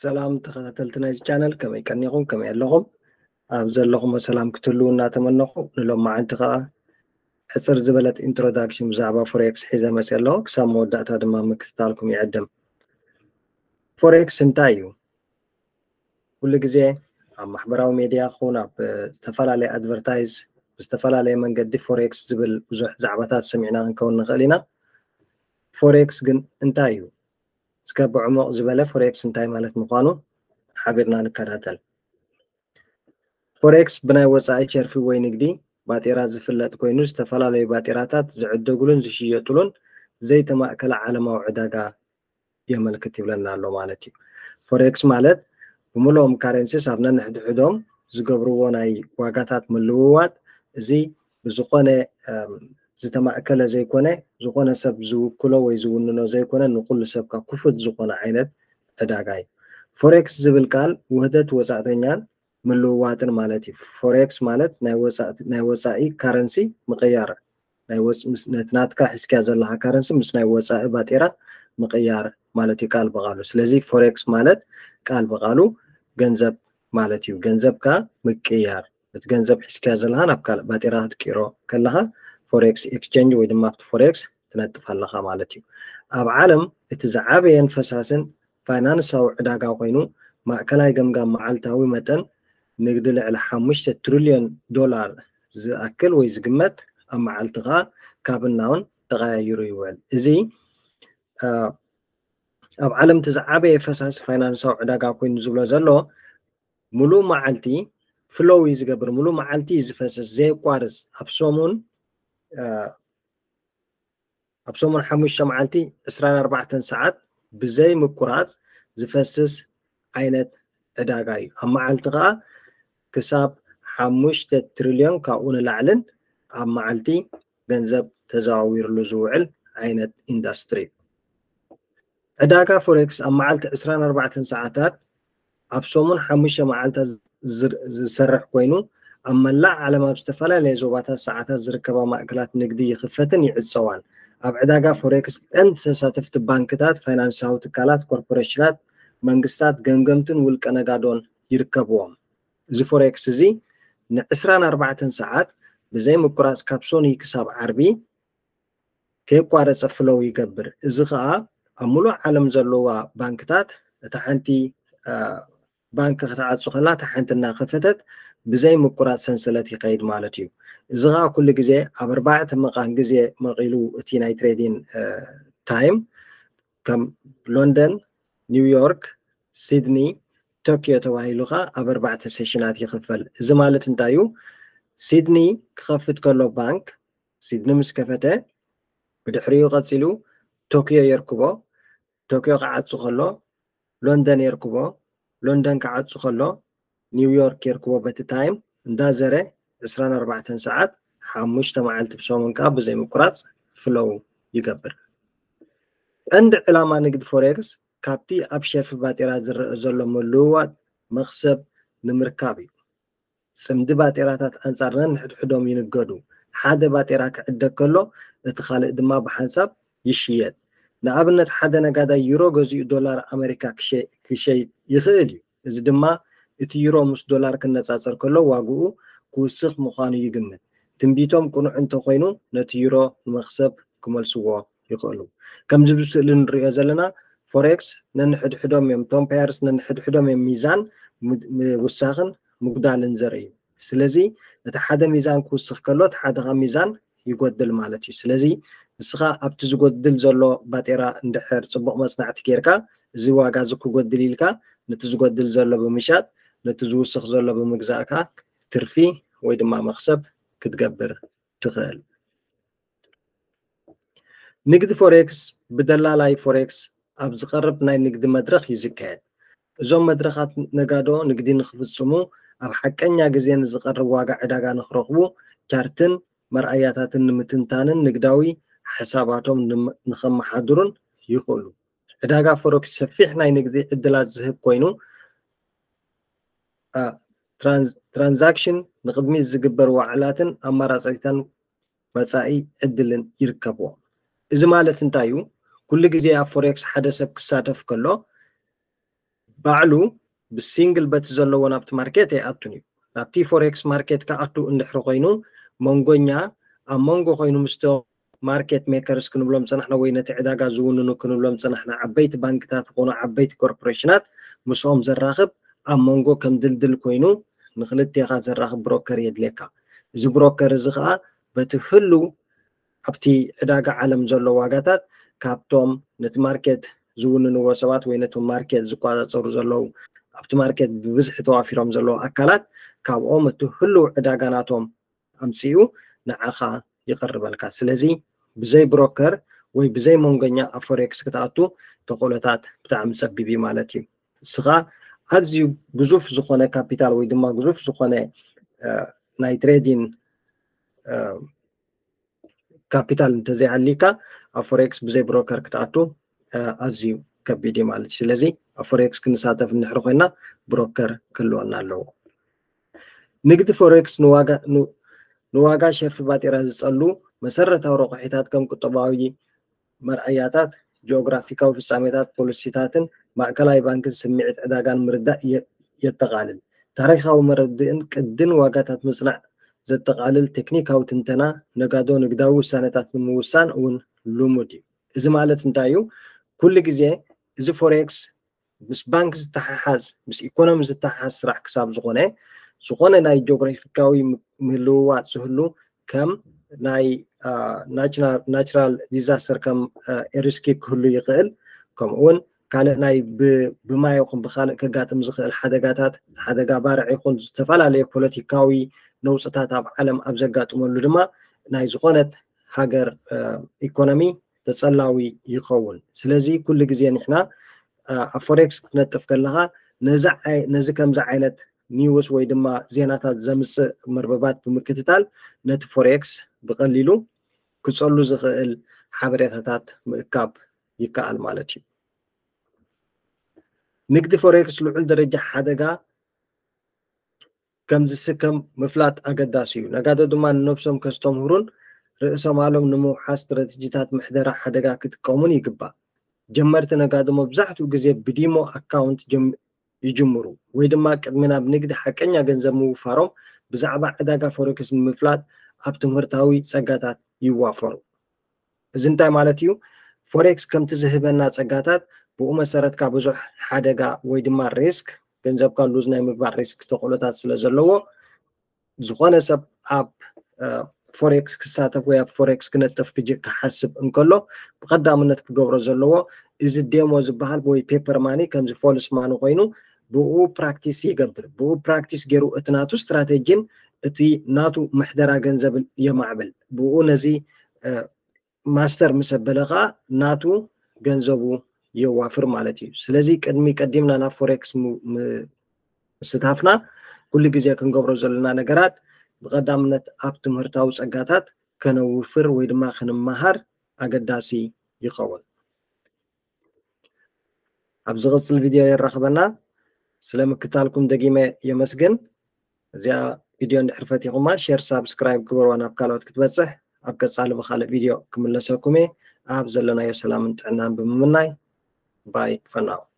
ሰላም ተኸታተልቲ ናይዚ ቻነል፣ ከመይ ቀኒኹም? ከመይ ኣለኹም? ኣብ ዘለኹም ሰላም ክትህልዉ እናተመነኹ፣ ንሎማዓንቲ ከኣ ሕጽር ዝበለት ኢንትሮዳክሽን ብዛዕባ ፎሬክስ ሒዘ መጽእ ኣለኹ። ክሳብ መወዳእታ ድማ ምክትታልኩም ይዕድም። ፎሬክስ እንታይ እዩ? ኩሉ ግዜ ኣብ ማሕበራዊ ሜድያ ክኹን ኣብ ዝተፈላለየ ኣድቨርታይዝ ብዝተፈላለየ መንገዲ ፎሬክስ ዝብል ብዙሕ ዛዕባታት ሰሚዕና ክንከውን ንኽእል ኢና። ፎሬክስ ግን እንታይ እዩ? እስከ ብዕሙቕ ዝበለ ፎሬክስ እንታይ ማለት ምዃኑ ሓቢርና ንከታተል። ፎሬክስ ብናይ ወጻኢ ሸርፊ ወይ ንግዲ ባጤራ ዝፍለጥ ኮይኑ፣ ዝተፈላለዩ ባጤራታት ዝዕደጉሉን ዝሽየጡሉን ዘይተማእከለ ዓለማዊ ዕዳጋ የመልክት ይብለና ኣሎ ማለት እዩ። ፎሬክስ ማለት ብምልኦም ካረንሲስ ኣብ ነንሕድሕዶም ዝገብርዎ ናይ ዋጋታት ምልውዋጥ፣ እዚ ብዝኾነ ዝተማእከለ ዘይኮነ፣ ዝኾነ ሰብ ዝውክሎ ወይ ዝውንኖ ዘይኮነ፣ ንኩሉ ሰብ ካብ ክፉት ዝኾነ ዓይነት ዕዳጋ እዩ። ፎሬክስ ዝብል ቃል ውህደት ወጻእተኛን ምልውዋጥን ማለት እዩ። ፎሬክስ ማለት ናይ ወጻኢ ካረንሲ ምቕያር፣ ነቲ ናትካ ሒዝካያ ዘለኻ ካረንሲ ምስ ናይ ወጻኢ ባጤራ ምቕያር ማለት እዩ ቃል ብቓሉ። ስለዚ ፎሬክስ ማለት ቃል ብቓሉ ገንዘብ ማለት እዩ። ገንዘብካ ምቅያር፣ እቲ ገንዘብ ሒዝካያ ዘለኻ ናብ ካልእ ባጤራ ክትቅይሮ ከለኻ ፎሬክስ ኤክስቼንጅ ወይ ድማ ኣብቲ ፎሬክስ ትነጥፍ ኣለኻ ማለት እዩ። ኣብ ዓለም እቲ ዝዓበየን ፈሳስን ፋይናንሳዊ ዕዳጋ ኮይኑ፣ ማእከላይ ገምጋም መዓልታዊ መጠን ንግዲ ልዕሊ ሓሙሽተ ትሪልዮን ዶላር ዝኣክል ወይ ዝግመት፣ ኣብ መዓልቲ ከኣ ካብ ናውን ተቐያይሩ ይውዕል። እዚ ኣብ ዓለም እቲ ዝዓበየ ፈሳሲ ፋይናንሳዊ ዕዳጋ ኮይኑ ዝብሎ ዘሎ፣ ሙሉእ መዓልቲ ፍሎው እዩ ዝገብር። ሙሉእ መዓልቲ እዩ ዝፈስስ፣ ዘየቋርጽ። ኣብ ሰሙን ኣብ ሰሙን ሓሙሽተ መዓልቲ ዕስራን ኣርባዕተን ሰዓት ብዘይ ምቁራጽ ዝፈስስ ዓይነት ዕዳጋ እዩ። ኣብ መዓልቲ ከኣ ክሳብ ሓሙሽተ ትሪልዮን ካብኡ ንላዕልን ኣብ መዓልቲ ገንዘብ ተዘዋዊርሉ ዝውዕል ዓይነት ኢንዳስትሪ እዩ። ዕዳጋ ፎሬክስ ኣብ መዓልቲ ዕስራን ኣርባዕተን ሰዓታት ኣብ ሰሙን ሓሙሽተ መዓልታት ዝሰርሕ ኮይኑ፣ ኣብ መላእ ዓለም ኣብ ዝተፈላለየ ዞባታት ሰዓታት ዝርከባ ማእከላት ንግዲ ይኽፈትን ይዕጸዋን። ኣብ ዕዳጋ ፎሬክስ ቀንዲ ተሳተፍቲ ባንክታት፣ ፋይናንሳዊ ትካላት፣ ኮርፖሬሽናት፣ መንግስታት፣ ገምገምትን ውልቀ ነጋዶን ይርከብዎም። እዚ ፎሬክስ እዚ ንዕስራን ኣርባዕተን ሰዓት ብዘይ ምቁራጽ ካብ ሶኒ ክሳብ ዓርቢ ከየቋረጸ ፍሎው ይገብር። እዚ ኸኣ ኣብ ሙሉእ ዓለም ዘለዋ ባንክታት እታ ሓንቲ ባንክ ክትዓጹ ከላ እታ ሓንቲ እናኸፈተት ብዘይ ምቁራጽ ሰንሰለት ይኸይድ ማለት እዩ። እዚ ኸኣ ኩሉ ግዜ ኣብ ኣርባዕተ መቓን ግዜ መቒሉ እቲ ናይ ትሬዲን ታይም ከም ሎንደን፣ ኒውዮርክ፣ ሲድኒ፣ ቶኪዮ ተባሂሉ ኸኣ ኣብ ኣርባዕተ ሴሽናት ይኽፈል። እዚ ማለት እንታይ እዩ? ሲድኒ ክኸፍት ከሎ ባንክ ሲድኒ ምስ ከፈተ፣ ብድሕሪኡ ቀጺሉ ቶኪዮ የርክቦ። ቶኪዮ ክዓጹ ከሎ ሎንደን የርክቦ። ሎንደን ክዓጹ ከሎ ኒውዮርክ የርክቦ። በቲ ታይም እንዳዘረ ዕስራን ኣርባዕተን ሰዓት ሓሙሽተ መዓልቲ ብሰሙን ከኣ ብዘይ ምቁራጽ ፍሎው ይገብር። ቀንዲ ዕላማ ንግዲ ፎሬክስ ካብቲ ኣብ ሸርፊ ባጤራ ዝረአ ዘሎ ምልውዋጥ መኽሰብ ንምርካብ እዩ። ጽምዲ ባጤራታት ኣንጻር ነንሕድሕዶም ይንገዱ። ሓደ ባጤራ ክዕደግ ከሎ እቲ ካልእ ድማ ብሓንሳብ ይሽየጥ። ንኣብነት ሓደ ነጋዳይ ዩሮ ገዚኡ ዶላር ኣመሪካ ክሸይጥ ይኽእል እዩ። እዚ ድማ እቲ ዩሮ ምስ ዶላር ክነጻጸር ከሎ ዋግኡ ክውስኽ ምዃኑ ይግምት። ትንቢቶም ቅኑዕ እንተኾይኑ ነቲ ዩሮ ንመኽሰብ ክመልስዎ ይኽእሉ። ከምዚ ብስእሊ ንሪኦ ዘለና ፎሬክስ ነንሕድሕዶም እዮም፣ እቶም ፓየርስ ነንሕድሕዶም እዮም ሚዛን ምውሳኽን ምጉዳልን ዘርእዩ። ስለዚ እቲ ሓደ ሚዛን ክውስኽ ከሎ እቲ ሓደ ኸኣ ሚዛን ይጎድል ማለት እዩ። ስለዚ ንስኻ ኣብቲ ዝጎድል ዘሎ ባጤራ እንድሕር ጽቡቕ መጽናዕቲ ጌርካ እዚ ዋጋ እዚ ክጎድል ኢልካ ነቲ ዝጎድል ዘሎ ብምሻጥ ነቲ ዝውስኽ ዘሎ ብምግዛእ ከኣ ትርፊ ወይ ድማ መኽሰብ ክትገብር ትኽእል። ንግዲ ፎሬክስ ብደላላይ ፎሬክስ ኣብ ዝቐርብ ናይ ንግዲ መድረኽ እዩ ዝካየድ። እዞም መድረኻት ነጋዶ ንግዲ ንክፍጽሙ ኣብ ሓቀኛ ግዜ ንዝቐርብ ዋጋ ዕዳጋ ንክረኽቡ ቻርትን መርኣያታትን ንምትንታንን ንግዳዊ ሓሳባቶም ንኸመሓድሩን ይኽእሉ። ዕዳጋ ፎሬክስ ሰፊሕ ናይ ንግዲ ዕድላት ዝህብ ኮይኑ ትራንዛክሽን ንቕድሚት ዝግበር ዋዕላትን ኣማራፂታን መፃኢ ዕድልን ይርከብዎም። እዚ ማለት እንታይ እዩ? ኩሉ ግዜ ኣብ ፎሬክስ ሓደ ሰብ ክሳተፍ ከሎ ባዕሉ ብሲንግል በቲ ዘለዎ ናብቲ ማርኬት ኣይኣቱን እዩ። ናብቲ ፎሬክስ ማርኬት ክኣቱ እንድሕሪ ኮይኑ መንጎኛ ኣብ መንጎ ኮይኑ ምስቶም ማርኬት ሜከርስ ክንብሎም ፀናሕና ወይ ነቲ ዕዳጋ ዝውንኑ ክንብሎም ፀናሕና ዓበይቲ ባንክታት ዝኾኑ ዓበይቲ ኮርፖሬሽናት ምስኦም ዘራኽብ ኣብ መንጎ ከም ድልድል ኮይኑ ንክልቴኻ ዘራኽብ ብሮከር የድልየካ። እዚ ብሮከር እዚ ከዓ በቲ ህሉ ኣብቲ ዕዳጋ ዓለም ዘሎ ዋጋታት ካብቶም ነቲ ማርኬት ዝውንንዎ ሰባት ወይ ነቶም ማርኬት ዝቆፃፀሩ ዘለዉ ኣብቲ ማርኬት ብብዝሒ ተዋፊሮም ዘለዉ ኣካላት ካብኦም እቲ ህልው ዕዳጋ ናቶም ኣምፅኡ ንዓኻ ይቐርበልካ። ስለዚ ብዘይ ብሮከር ወይ ብዘይ መንጎኛ ኣብ ፎሬክስ ክትኣቱ ተኽእሎታት ብጣዕሚ ፀቢብ እዩ ማለት እዩ። እስኻ ኣዝዩ ግዙፍ ዝኾነ ካፒታል ወይ ድማ ግዙፍ ዝኾነ ናይ ትሬዲን ካፒታል እንተዘይሃሊካ ኣብ ፎሬክስ ብዘይ ብሮከር ክትኣቱ ኣዝዩ ከቢድ እዩ ማለት እዩ። ስለዚ ኣብ ፎሬክስ ክንሳተፍ እንድሕር ኮይና ብሮከር ክህልወና ኣለዎ። ንግዲ ፎሬክስ ንዋጋ ሸርፊ ባጤራ ዝፀሉ መሰረታዊ ረቑሒታት ከም ቁጠባዊ መርኣያታት፣ ጂኦግራፊካዊ ፍጻሜታት፣ ፖሊሲታትን ማእከላይ ባንክን ስምዒት ዕዳጋን ምርዳእ የጠቓልል። ታሪኻዊ መረድእን ቅድን ዋጋታት ምጽናዕ ዘጠቓልል ቴክኒካዊ ትንተና ነጋዶ ንግዳዊ ውሳነታት ንምውሳን እውን ልሙድ እዩ። እዚ ማለት እንታይ እዩ? ኩሉ ግዜ እዚ ፎሬክስ ምስ ባንክ ዝተሓሓዝ ምስ ኢኮኖሚ ዝተሓሓዝ ስራሕ ክሳብ ዝኾነ ዝኾነ ናይ ጂኦግራፊካዊ ምልውዋጥ ዝህሉ ከም ናይ ናቹራል ዲዛስተር ከም ኤርስኪ ክህሉ ይኽእል። ከምኡውን ካልእ ናይ ብማይ ይኹን ብካልእ ከጋጥም ዝኽእል ሓደጋታት፣ ሓደጋ ባርዕ ይኹን ዝተፈላለዩ ፖለቲካዊ ነውፅታት ኣብ ዓለም ኣብ ዘጋጥመሉ ድማ ናይ ዝኾነት ሃገር ኢኮኖሚ ተፀላዊ ይኸውን። ስለዚ ኩሉ ግዜ ንሕና ኣብ ፎሬክስ ክትነጥፍ ከለኻ ነዚ ከምዚ ዓይነት ኒውስ ወይ ድማ ዜናታት ዘምፅእ መርበባት ብምክትታል ነቲ ፎሬክስ ብቐሊሉ ክፀሉ ዝኽእል ሓበሬታታት ምእካብ ይከኣል ማለት እዩ። ንግዲ ፎሬክስ ልዑል ደረጃ ሓደጋ ከም ዝስከም ምፍላጥ ኣገዳሲ እዩ። ነጋዶ ድማ ንነብሶም ከስተምህሩን ርእሰ ማሎም ንምውሓስ ስትራተጂታት ምሕደራ ሓደጋ ክጥቀሙን ይግባእ። ጀመርቲ ነጋዶ መብዛሕትኡ ግዜ ብዲሞ ኣካውንት ይጅምሩ ወይ ድማ ቅድሚ ናብ ንግዲ ሓቀኛ ገንዘብ ምውፋሮም ብዛዕባ ዕዳጋ ፎሬክስ ንምፍላጥ ኣብ ትምህርታዊ ጸጋታት ይዋፈሩ። እዚ እንታይ ማለት እዩ? ፎሬክስ ከምቲ ዝህበና ጸጋታት ብኡ መሰረትካ ብዙሕ ሓደጋ ወይ ድማ ሪስክ ገንዘብካ ሉዝ ናይ ምግባር ሪስክ ተኽእሎታት ስለ ዘለዎ ዝኾነ ሰብ ኣብ ፎሬክስ ክሳተፍ ወይ ኣብ ፎሬክስ ክነጥፍ ክሓስብ እንከሎ ብቐዳምነት ክገብሮ ዘለዎ እዚ ዴሞ ዝበሃል ወይ ፔፐር ማኒ ከምዚ ፎልስ ማኒ ኮይኑ ብኡ ፕራክቲስ ይገብር። ብኡ ፕራክቲስ ገይሩ እቲ ናቱ ስትራቴጂን እቲ ናቱ ምሕደራ ገንዘብን የማዕብል። ብኡ ነዚ ማስተር ምስ ኣበለ ከዓ ናቱ ገንዘቡ የዋፍር ማለት እዩ። ስለዚ ቅድሚ ቀዲምና ናብ ፎሬክስ ምስታፍና ኩሉ ግዜ ክንገብሮ ዘለና ነገራት ብቐዳምነት ኣብ ትምህርታዊ ጸጋታት ከነውፍር ወይ ድማ ክንመሃር ኣገዳሲ ይኸውን። ኣብ ዝቕጽል ቪድዮ የራኽበና። ስለ ምክታልኩም ደጊመ የመስግን። እዚኣ ቪድዮ እንድሕር ፈቲኹማ ሼር ሳብስክራይብ ግበርዋ ናብ ካልኦት ክትበጽሕ። ኣብ ቀጻሊ ብኻልእ ቪድዮ ክምለሰኩም እየ። ኣብ ዘለናዮ ሰላምን ጥዕናን ብምምናይ ባይ ፈናው።